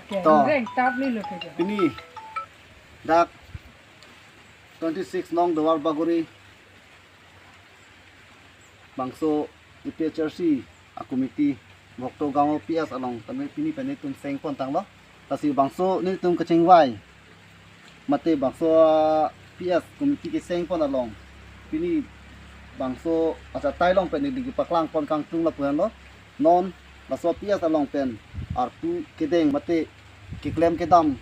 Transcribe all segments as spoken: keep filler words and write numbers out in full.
To. Reng tap ni lo ke. Pini dak twenty six nong Duar Bagori bangso A P H L C a committee Bhokto Gaon P S along tame pini pen netum seng pon tanglo. Lasi bangso netum kachingvai mate bangso, ah, P S committee keseng pon along pini bangso achatai along pen neli kepaklang pon kangtung lapu henlo. Non laso P S along pen arpu kedeng mate keklem kedam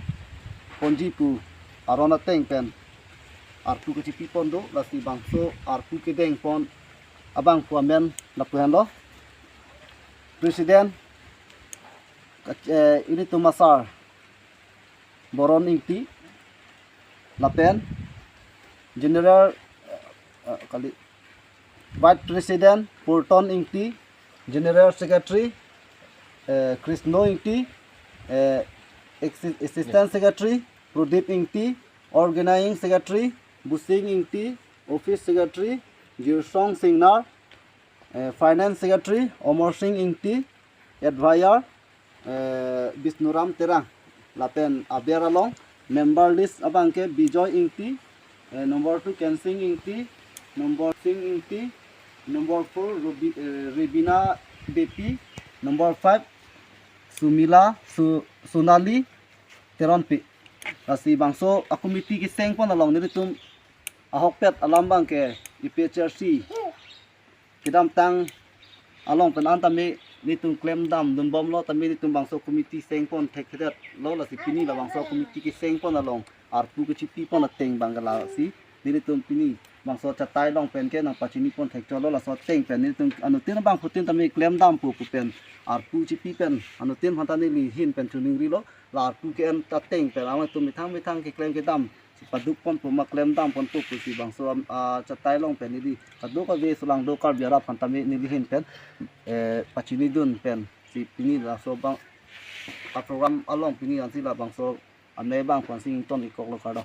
ponji pu aron ateng pen arpu kachipi pon do, lasi bangso arpu kedeng pon abangphu amen lapu henlo. President, eh, ilitum asar Boron Ingti, lapen General, eh, eh, kali, Vice President Purton Ingti, General Secretary, eh, Krishno Ingti, eh, Assi-, Assistant Secretary Pradip Ingti, Organizing Secretary Busing Ingti, Office Secretary Jirsong Singnar, eh, Finance Secretary Omor Singh Ingti, Advisor, eh, Bisnuram Terang. Lapen aber along member list abangke Bijoy Ingti, eh, number two Kensing Ingti, number Singh Ingti, number four Rubi-, eh, Ribina Depi, number five Sumila Su-, Sonali Teronpi. Lasi bangso a committee keseng pon along nelitum ahokpet alam abangke A P H L C kedamtang along pen an tame netum klemdam dunbomlo, tame netum bangso committee seng pon thekthedet lo, lasi pini la bangso committee keseng pon along arpu kachipi pon ateng abang lasi nelitum pini bangso achatai along pen ke nangpachini pon thekchotlo, laso ateng pen nelitum anuttin abangphutin tame klemdampo pu pen arpu chipi pen anuttin aphanta neli ahin pen choningrilo, la arpu ke-en ateng pen alangtum methang methang keklem kedam si paduk ponpo ma klemdam ponpo pusi bangso, ah, achatai along pen neli kadokave solangdo Karbi arat aphan tame neli ahin pen, eh, pachinidun pen si pini laso abang a program along pini ansi labangso amei abangphu ansi ington-ik koklo, kardom.